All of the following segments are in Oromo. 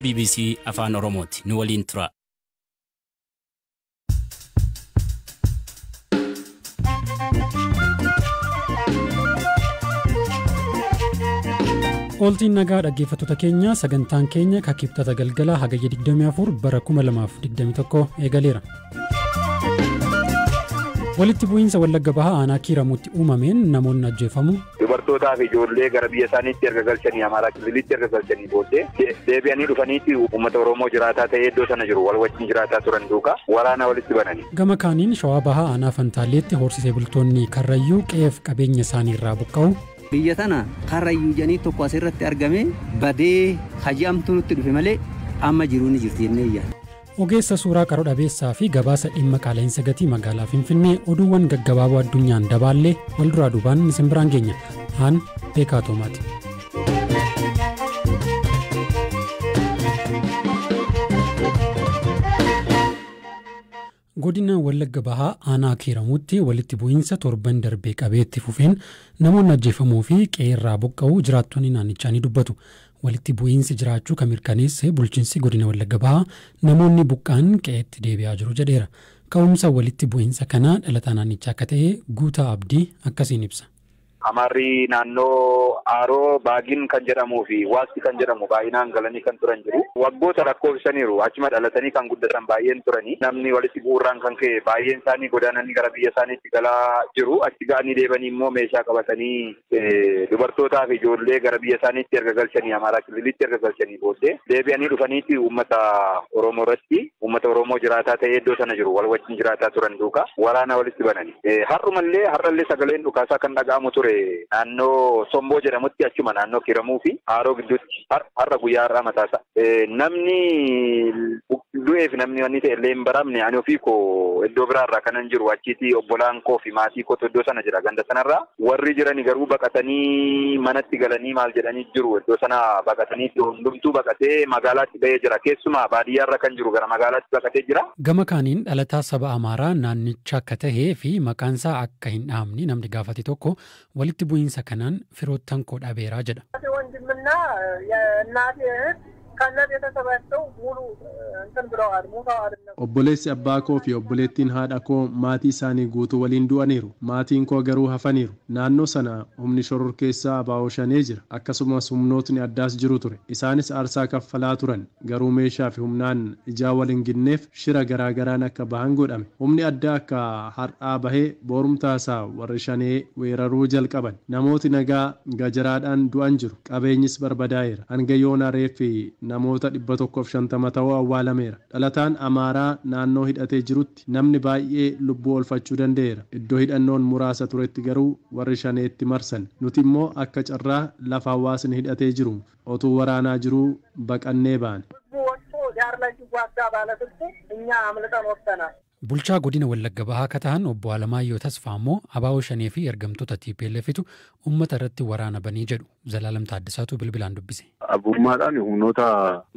BBC Afaan Oromooti. Nu waliin tura. Ooltiin nagaa dhaggeeffattoota keenya, sagantaan keenya Kibxata galgalaa Hagayya 24 bara 2021 eegaleera. Walitti bu'iinsa Wallagga Bahaa aanaa Kiiramuutti uumameen namoonni ajjeefamu. Dubartootaa fi ijoollee gara biyya isaaniitti erga galchanii, Amaaraa Kililitti erga galchanii booddee, deebi'anii dhufaniitti uummata Oromoo jiraataa ta'ee iddoo sana jiru wal wajjin jiraataa turan duukaa waraana walitti banani. Gama kaaniin Shawaa Bahaa aanaa Fantaalleetti horsiisee bultoonni Karrayyuu qe'eef qabeenya isaanii irraa buqqa'u. Biyya tana Karrayyuu jedhanii tokko asirratti argame badee haji'amtu nutti dhufe malee amma jiruu ni jirti jennee yaadna. Ogeessa suuraa qaroo dhabeessaa fi gabaasa dhimma qaala'insa gatii magaalaa Finfinnee, oduuwwan gaggabaaboo addunyaan dabaallee wal duraa duubaan isin biraan geenya. Aan Beekaa Toomaati. Godina Wallagga Bahaa aanaa Kiiramuutti walitti bu'iinsa torban darbee qabeetti fufeen namoonni ajjeefamuu fi qe'eerraa buqqa'uu jiraattonni naannichaa ni dubbatu. Walitti bu'iinsi jiraachuu kan mirkaneesse bulchiinsi godina Wallagga Bahaa namoonni buqqa'an qe'eetti deebi'aa jiru jedheera. Ka'umsa walitti bu'iinsa kanaa dhalataa naannichaa akka ta'e Guutaa Abdii akkasiin ibsa. Amaarri naannoo Aaroo Baagin kan jedhamuu fi Waasti kan jedhamu baay'inaan galanii kan turan jiru. Waggoota lakkoofsaniiru, achuma dhalatanii kan guddatan baay'een turanii. Namni walitti bu'uurraan kan ka'e baay'een isaanii godaananii gara biyya isaaniitti galaa jiru. Achi ga'anii deebanii immoo meeshaa qabatanii dubartootaa fi ijoollee gara biyya isaaniitti erga galchanii, Amaaraa Kililitti erga galchanii booddee, deebi'anii dhufaniitti uummata Oromoo irratti, uummata Oromoo jiraataa ta'ee iddoo sana jiru wal wajjin jiraataa turan duukaa waraana walitti banani. Har'umallee, har'allee sagaleen dhukaasaa kan dhaga'amu ture naannoo Somboo jedhamutti, achuma naannoo Kiramuu fi Haaroo gidduutti har'a, guyyaa har'aa mataasaa. Namni du'eef namni wanni ta'e illee hin baramne. Ani ofii koo iddoo biraarraa kanan jiru, achiiti obbolaan koo fi maatii kootu iddoo sana jira. Ganda sanarraa warri jirani garuu baqatanii manatti galanii maal jedhanii jiru. Iddoo sana baqatanii, hundumtuu baqatee magaalaatti bahee jira. Keessumaa baadiyyaarra kan jiru gara magaalaatti baqatee jira. Gama kaaniin dhalataa saba Amaaraa naannicha akka tahee fi maqaansaa akka hin dhahamne namni gaafate tokko walitti bu'iinsa kanaan firoottan koo dhabeeraa jedha. ወንድምና የእናቴ እህት ከነ ቤተሰባቸው ሙሉ እንትን ብለዋል፣ ሞተዋል። Obboleessi abbaa koo fi obboleettiin haadha koo maatii isaanii guutuu waliin du'aniiru. Maatiin koo garuu hafaniiru. Naannoo sana humni shororkeessaa ABO Shanee jira. Akkasumas humnootni addaas jiru ture. Isaanis aarsaa kaffalaa turan. Garuu meeshaa fi humnaan ijaa wal hin ginneef shira garaagaraan akka bahan godhame. Humni addaa akka har'aa bahee boorumtaasaa warri Shanee weeraruu jalqaban. Namooti nagaa gajaraadhaan du'an jiru. Qabeenyis barbadaa'eera. Hanga yoona reeffi namoota 150 ta'uu awwaalameera. Dhalataan Amaaraa naannoo hidhatee jirutti namni baay'ee lubbuu oolfachuu danda'eera. Iddoo hidhannoon muraasa turetti garuu warri Shaneetti marsan. Nuti immoo akka carraa lafa hawaasni hidhatee jiru otuu waraanaa jiruu baqannee baane. ህዝቡ ወጥቶ ዳር ላይ ሲዋጋ ባለስልጡ እኛ አምልጠን ወጥተናል። Bulchaa godina Wallagga Bahaa akka ta'an obbo Alamaayyoo Tasfaa immoo ABO Shanee fi ergamtoota TPLFtu uummata irratti waraana banii jedhu. Zalaalam Taaddasaatu bilbilaan dubbise. Abbummaadhaan humnoota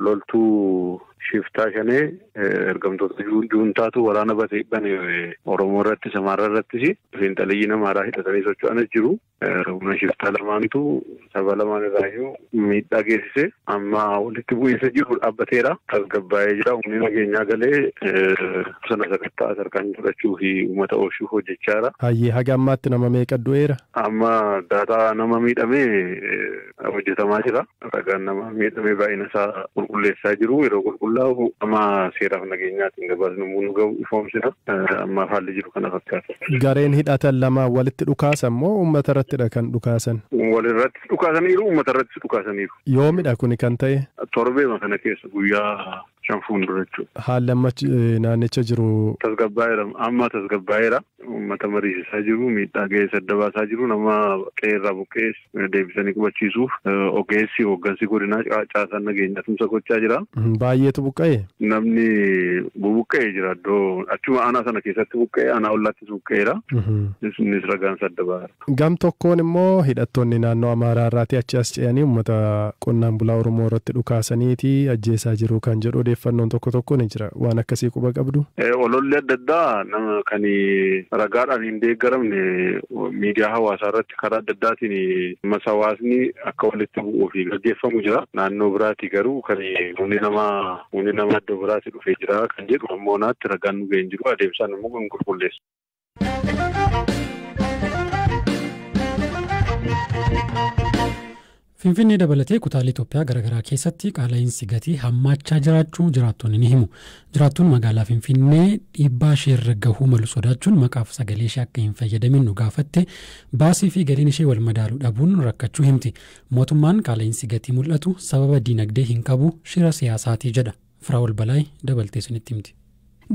loltuu shiftaa Shanee, ergamtoota juuntaatu waraana bane Oromoo irrattis Amaaraa irrattis. Fiinxaliyyiin Amaaraa hidhatanii socho'anis jiru. Humna shiftaa lamaantu saba lamaan irraayyuu miidhaa geessise. Amma walitti bu'iinsa jiru dhaabbateera. Tasgabbaa'ee jira. Humni nageenyaa galee sana sakattaa tarkaanfii fudhachuu fi uummata oolchuuf hojjechaa jira. Hayyee, haga ammaatti nama meeqa du'eera? Amma daataa nama miidhamee hojjetamaa jira. Ragaan nama miidhamee baay'ina isaa qulqulleessaa jiru. Yeroo qulqullaa'u amma seeraaf nageenyaatiin gabaasni nu gahu ifoomsina. Amma haalli jiru kana fakkaata. Gareen hidhatan lama walitti dhukaasan moo uummata irrattidha kan dhukaasan? Walirratti dhukaasaniiru, uummata irrattis dhukaasaniiru. Yoomidha kuni kan ta'e? Torbeema kana keessa, guyyaa 5 fuuldura jechuudha. Haalli amma naannicha jiru? Tasgabbaa'eera. Amma tasgabbaa'eera. Uummata mariisisaa jiru, miidhaa ga'ee sadda baasaa jiru, nama qe'eerraa buqqee deebisanii qubachiisuuf ogeessi hooggansi godinaa, caasaan nageenyaa tumsa gochaa jira. Baay'eetu buqqa'e? Namni bubuqqa'ee jira, iddoo achuma aanaa sana keessatti buqqa'ee, aanaa ollaattis buqqa'eera. Innis ragaan sadda ba'aara. Gam tokkoon immoo hidhattoonni naannoo Amaaraa irraatii achi as ce'anii uummata qonnaan bulaa Oromoo irratti dhukaasaniiti ajjeesaa jiru kan jedhu odeeffannoon tokko tokko ni jira. Waan akkasii quba qabdu? Ololli adda addaa nama kan Ragaadhaan hin deeggaramne miidiyaa hawaasaa irratti karaa adda addaatiin ammas hawaasni akka walitti bu'uu fi gaggeeffamu jira. Naannoo biraati garuu kan humni namaa iddoo biraati dhufee jira kan jedhu ammoo naatti ragaan nu ga'ee hin jiru, adeemsaan immoo kan qulqulleessu. Finfinnee dabalatee kutaalee Itoophiyaa garaagaraa keessatti qaala'insi gatii hammaachaa jiraachuu jiraattonni ni himu. Jiraattuun magaalaa Finfinnee dhiibbaa isheerra gahuu malu sodaachuun maqaaf sagalee ishee akka hin fayyadamin nu gaafatte baasii fi galiin ishee wal madaaluu dhabuun rakkachuu himti. Mootummaan qaala'insi gatii mul'atu sababa diinagdee hin qabu, shira siyaasaatii jedha. Firaa'ol Balaay dabaltee isinitti himti.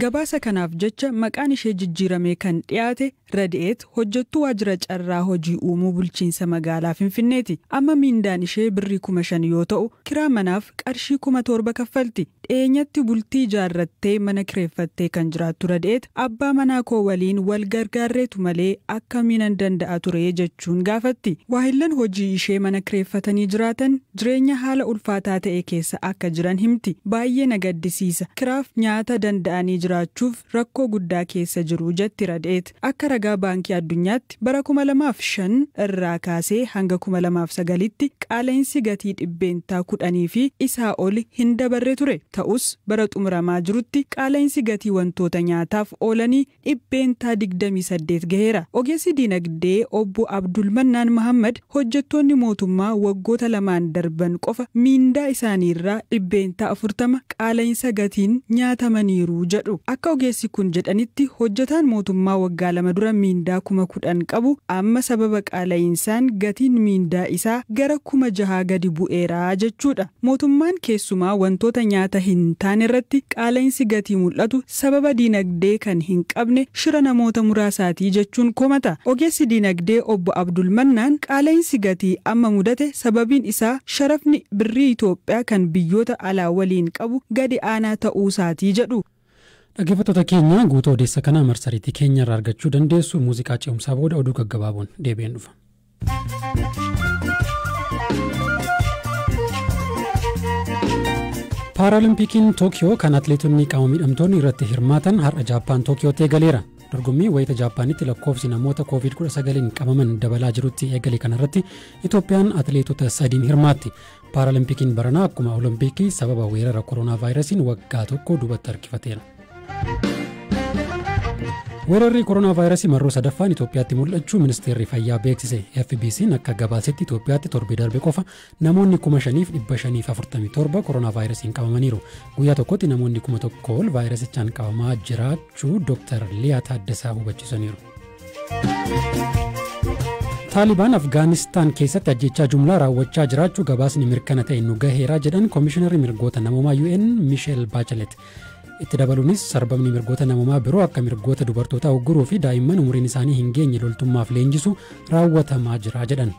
Gabaasa kanaaf jecha maqaan ishee jijjiiramee kan dhiyaate Radi'eet hojjettuu waajjira carraa hojii uumuu bulchiinsa magaalaa Finfinneeti. Amma miindaan ishee birrii 5,000 yoo ta'u, kiraa manaaf qarshii 7,000 kaffalti. Dhiyeenyatti bultii ijaarrattee mana kireeffattee kan jiraattu Radi'eet, abbaa manaa koo waliin wal gargaarreetu malee akkamiinan danda'a ture jechuun gaafatti. Waahillan hojii ishee mana kireeffatanii jiraatan jireenya haala ulfaataa ta'e keessa akka jiran himti. Baay'ee na gaddisiisa. Kiraaf nyaata danda'anii jiraachuuf rakkoo guddaa keessa jiru jetti Radi'eet. Akka ragaa Baankii Addunyaatti bara 2005 irraa kaasee hanga 2009tti qaala'insi gatii 10% fi isaa oli hin dabarre ture. Ta'us bara xumuramaa jirutti qaala'insi gatii wantoota nyaataaf oolanii 28% gaheera. Ogeessi diinagdee obbo Abdulmannaan Mahammad hojjettoonni mootummaa waggoota lamaan darban qofa miindaa isaaniirraa 40% qaala'insa gatiin nyaatamaniiru jedhu. Akka ogeessi kun jedhanitti, hojjetaan mootummaa waggaa 2 dura miindaa 10,000 qabu amma sababa qaala'insaan gatiin miindaa isaa gara 6,000 gadi bu'eera jechuudha. Mootummaan keessumaa wantoota nyaata hin taane irratti qaala'insi gatii mul'atu sababa diinagdee kan hin qabne shira namoota muraasaatii jechuun komata. Ogeessi diinagdee obbo Abdulmannaan qaala'insi gatii amma mudate sababiin isaa sharafni birrii Itoophiyaa kan biyyoota alaa waliin qabu gadi aanaa ta'uu isaatii jedhu. Dhaggeeffattoota keenya, guutuu odeessa kanaa marsariitii keenya irraa argachuu dandeessu. Muuziqaa ce'umsaa booda oduu gaggabaaboon deebi'een dhufa. Paaralimpiikiin Tookiyoo kan atleetonni qaama miidhamtoonni irratti hirmaatan har'a Jaappaan Tookiyootti eegaleera. Dorgommii wayita Jaappaanitti lakkoofsi namoota COVID-19 qabaman dabalaa jirutti eegale kanarratti Itoophiyaan atleetota sadiin hirmaatti. Paaralimpiikiin baranaa akkuma Olompikii sababa weerara koronaa vaayirasiin waggaa tokko duubatti harkifateera. Weerarri koronaa vaayirasii marroo sadaffaan Itoophiyaatti mul'achuu ministeerri fayyaa beeksise. FBC'n akka gabaasetti Itoophiyaatti torbee darbe qofa namoonni 5,547 koronaa vaayirasiin qabamaniiru. Guyyaa tokkotti namoonni 1,000 ol vaayirasichaan qabamaa jiraachuu Dr. Liyaa Taaddasaa hubachiisaniiru. Taalibaan Afgaanistaan keessatti ajjechaa jumlaa raawwachaa jiraachuu gabaasni mirkana ta'e nu gaheeraa jedhan Koomishinarri mirgoota namoomaa UN Michel Bachelet. Itti dabaluunis sarbamni mirgoota namoomaa biroo akka mirgoota dubartootaa ugguruu fi daa'imman umuriin isaanii hin geenye loltummaaf leenjisu raawwatamaa jira jedhan.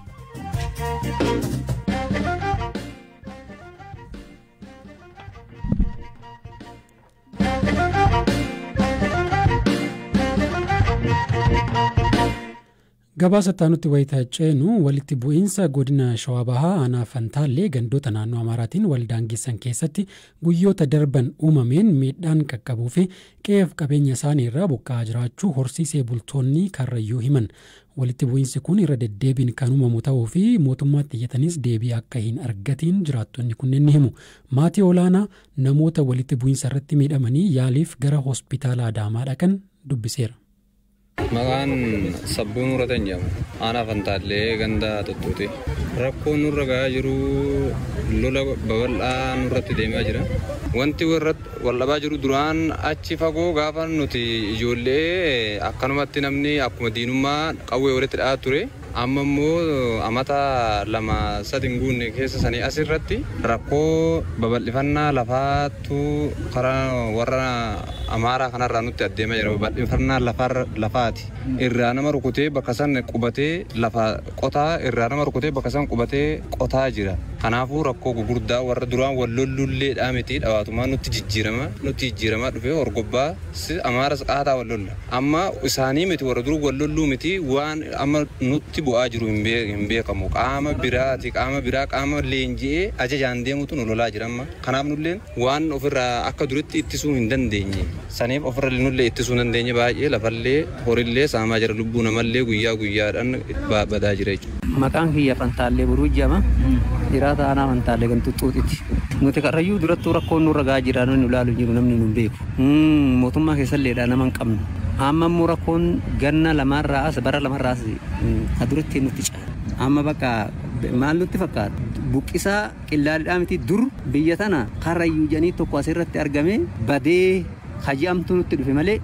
Gabaasa itti wayita ceenu, walitti bu'iinsa godina Shawaa Bahaa aanaa Fantaallee gandoota naannoo Amaaraatiin waldaangessan keessatti guyyoota darban uumameen miidhaan qaqqabuu fi qe'eef qabeenya isaanii irraa buqqa'aa jiraachuu horsiisee bultoonni Karrayyuu himan. Walitti bu'iinsi kun irra deddeebiin kan uumamu ta'uu fi mootummaatti iyyatanis deebii akka hin argatiin jiraattonni kunneen ni himu. Maatii olaanaa namoota walitti bu'iinsa irratti miidhamanii yaaliif gara hospitaala Adaamaa dhaqan dubbiseera. Maqaan Sabbuu Nuuratan jedhamu. Aanaa Fantaallee ganda Tuttuuti. Rakkoon nurra gahaa jiru lola babal'aa nurratti deemaa jira. Wanti wal dhabaa jiru, duraan achi fagoo gaafa nuti ijoollee akkanumatti namni akkuma diinummaa qawwee walitti dha'aa ture. Amma immoo amata 2-3 hin guunne keessa sanii asirratti rakkoo babal'ifannaa lafaatu karaa warra Amaaraa kanarraa nutti adeemaa jira. Babal'ifannaa lafaati. Irraa nama rukutee bakka san qubatee lafa qotaa, irraa nama rukutee bakka san qubatee qotaa jira. Kanaafuu rakkoo gurguddaa warra duraan wal lollulleedhaa miti dhawaatumaa nutti jijjiirama dhufee horgobbaa Amaaras qaataa wal lolla. Amma isaanii miti warra dur wal lolluu miti waan amma nutti bu'aa jiru hin beekamu. Qaama biraati qaama biraa qaama leenji'ee ajajaan deemutu nu lolaa jira amma. Kanaaf nulleen waan ofirraa akka duritti ittisuu hin dandeenye. Saniif ofirra nullee ittisuu hin dandeenye baay'ee lafallee horillee saamaa jira lubbuu namallee guyyaa guyyaadhaan badaa jira jechuudha. Maqaan kiyya Fantaallee Boruu jedhama. Jiraata aanaa Fantaallee Gantuxxuutitti. Nuti karrayyuu durattuu rakkoon nurra gahaa jira namni ilaalu jiru namni nu beeku. Mootummaa keessalleedha nama hin qabnu. Amma immoo rakkoon ganna lamaarraa as bara lamarraa as ka duratti nutti caala. Amma bakka maal nutti fakkaata? Buqqisaa qillaalidhaa miti dur biyya tana karrayyuu jedhanii tokko asirratti argame badee haji'amtu nutti dhufe malee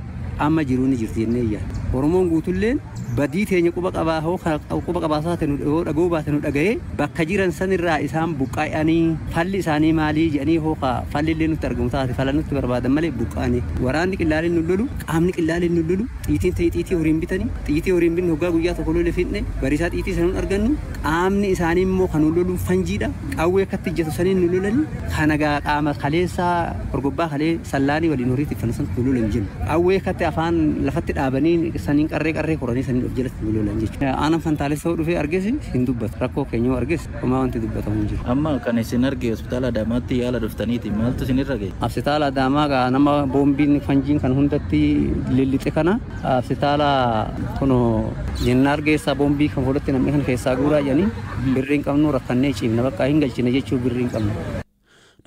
amma jiruu ni jirti jennee yaadda. Oromoon guutulleen badii teenya quba qabaa hoo quba qabaasaa ta'e yoo dhagoo baate nu dhaga'ee bakka jiran sanirraa isaan buqqaa'anii falli isaanii maalii jedhanii hoo falli illee nutti argamu taate fala nutti barbaadan malee buqqaa'anii. Waraanni qillaaleen nu lolu qaamni qillaaleen nu lolu xiitiin ta'e xiitii horiin bitanii xiitii horiin binne hoggaa guyyaa tokko lole fidne bariisaa xiitii sanuun argannu qaamni isaanii immoo kan nu lolu fanjiidha qawwee akkatti ijjatu saniin nu lolani kana gaa qaama kaleessaa horgobbaa kalee sallaanii waliin horii tiffan san nu lolan jennu qawwee akkatti afaan lafatti dhaabanii saniin qarree qarree koranii saniin of jalatti nu lolan jechuudha. Aanaan Fantaalessa hoo dhufee arges hin dubbatu. Rakkoo keenya arges homaa wanti dubbatamu hin jiru. Amma kan isin arge hospitaala Adaamaatti yaala dhuftaniiti maaltu isin irra ga'e? Hospitaala Adaamaa gaa nama boombiin fanjiin kan hundatti lillixe kana hospitaala kun jennaar geessaa boombii kan fuulatti namni kan keessaa guuraa jedhanii birrii hin qabnu rakkannee ciifna bakka hin galchine jechuu birrii hin qabnu.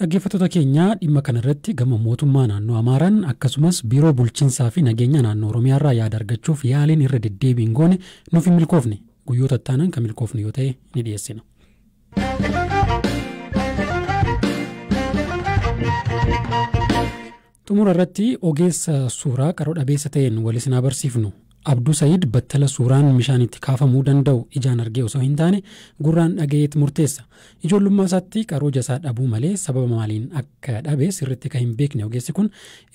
Dhaggeeffattoota keenya dhimma kanarratti gama mootummaa naannoo Amaaraan akkasumas biiroo bulchiinsaa fi nageenya naannoo Oromiyaarraa yaada argachuuf yaaliin irra deddeebiin goone nuuf hin milkoofne guyyoota itti kan milkoofne yoo ta'e ni dhiyeessina. Xumura irratti ogeessa suuraa qaroo dhabeessa ta'een wal isin barsiifnu. Abduu Sa'iid battala suuraan bishaan itti kaafamuu danda'u ijaan argee osoo hin taane gurraan dhagayeet murteessa. Ijoollummaa isaatti qaroo jasaa dhabuu malee sababa maaliin akka dhabe sirriitti kan hin beekne ogeessi kun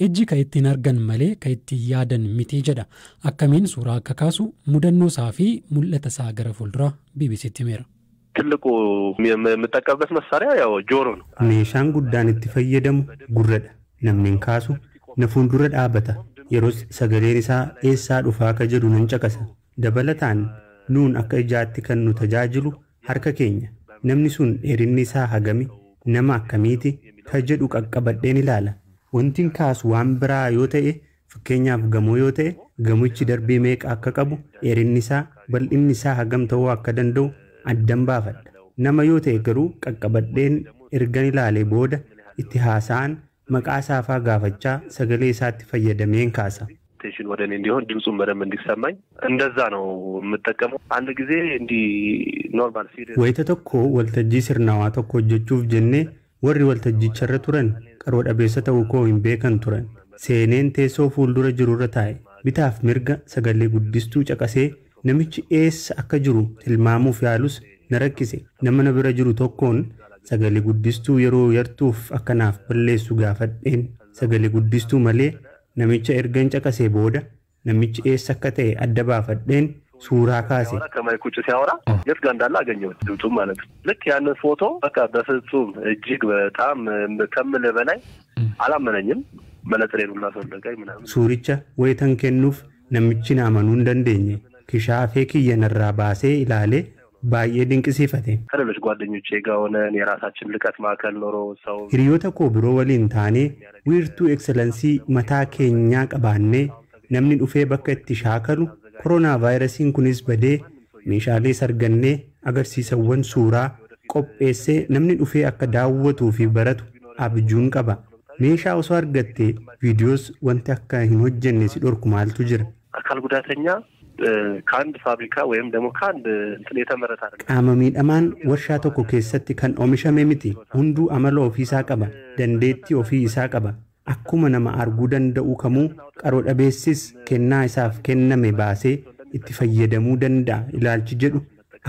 ijji kan ittiin argan malee kan ittiin yaadan miti jedha. Akkamiin suuraa akka kaasu mudannoo isaa fi mul'ata isaa gara fuulduraa BBCtti himeera. ትልቁ የምጠቀምበት መሳሪያ ያው ጆሮ ነው። Meeshaan guddaan itti fayyadamu gurradha. Namni hin kaasu na fuuldura dhaabata. Yeroos sagaleen isaa eessaa dhufaa akka jedhu nan caqasa. Dabalataan nuun akka ijaatti kan nu tajaajilu harka keenya. Namni sun dheerinni isaa hagami nama akkamiiti ka jedhu qaqqabadheen ilaala. Wantin kaasu waan biraa yoo ta'e fakkeenyaaf gamoo yoo ta'e gamichi darbii meeqa akka qabu dheerinni isaa bal'inni isaa hagam ta'uu akka danda'u addan baafadha. Nama yoo ta'e garuu qaqqabadheen ergan ilaalee booda itti haasa'an maqaa isaa gaafachaa sagalee isaatti fayyadameen kaasa. ቴንሽን ወደ እኔ እንዲሆን ድምፁን በደንብ እንዲሰማኝ እንደዛ ነው የምጠቀመው። አንድ ጊዜ እንዲህ ኖርማል ሲሪየስ Wayita tokko waltajjii sirnaawaa tokko hojjechuuf jennee warri waltajjicharra turan qaroo dhabeessa ta'uu koo hin beekan turan. Seeneen teessoo fuuldura jirurra taa'e bitaaf mirga sagalee guddistuu caqasee namichi eessa akka jiru tilmaamuuf yaalus na rakkise. Nama na bira jiru tokkoon sagalee guddistuu yeroo yartuuf akkanaaf balleessu gaafadheen sagalee guddistuu malee namicha ergan caqasee booda namichi eessa akka ta'e adda baafadheen suuraa kaase. ከማይክ ውጭ ሲያወራ የት ጋር እንዳለ አገኘሁት ድምፁም ማለት ነው። ልክ ያንን ፎቶ በቃ በፍጹም እጅግ በጣም ከምልህ በላይ አላመነኝም። መነጽሬን ሁላ አስወለቀኝ ምናምን። Suuricha wayitan kennuuf namichi na amanuu hin dandeenye. Kishaafee kiyya narraa baasee ilaalee baay'ee dinqisiifate. ከሌሎች ጓደኞቼ ጋር ሆነን የራሳችን ልቀት ማዕከል ኖሮ ሰው Hiriyoota koo biroo waliin taanee wiirtuu ekselansii mataa keenyaa qabaannee namni dhufee bakka itti shaakalu koronaa vaayirasiin kunis badee meeshaalee sargannee agarsiisawwan suuraa qopheessee namni dhufee akka daawwatuu fi baratu abjuun qaba. Meeshaa osoo argatte viidiyoos wanti akka hin hojjenne si dhorku maaltu jira? አካል ጉዳተኛ ከአንድ ፋብሪካ ወይም ደግሞ ከአንድ እንትን የተመረተ አይደለም። Qaama miidhamaan warshaa tokko keessatti kan oomishame miti. Hunduu amala ofii isaa qaba. Dandeettii ofii isaa qaba. Akkuma nama arguu danda'u kamuu qaroo dhabeessis kennaa isaaf kenname baasee itti fayyadamuu danda'a ilaalchi jedhu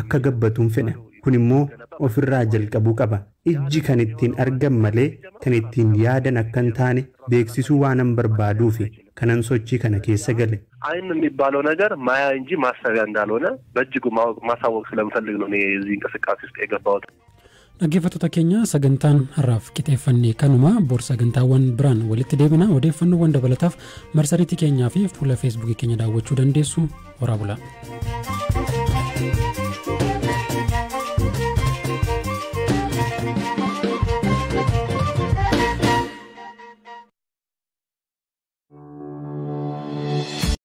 akka gabbatuun fedha. Kun immoo ofirraa jalqabuu qaba. Ijji kan ittiin argan malee kan ittiin yaadan akka hin taane beeksisuu waanan barbaaduufi kanan sochii kana keessa gale. አይን የሚባለው ነገር ማያ እንጂ ማሰቢያ እንዳልሆነ በእጅጉ ማሳወቅ ስለምፈልግ ነው እኔ እዚህ እንቅስቃሴ ውስጥ የገባሁት። Dhaggeeffattoota keenya, sagantaan har'aaf qixeeffanne kanuma. Bor sagantaawwan biraan walitti deebina. Odeeffannoowwan dabalataaf marsariitii keenyaa fi fuula Feesbuukii keenya daawwachuu dandeessu. Horaa bulaa.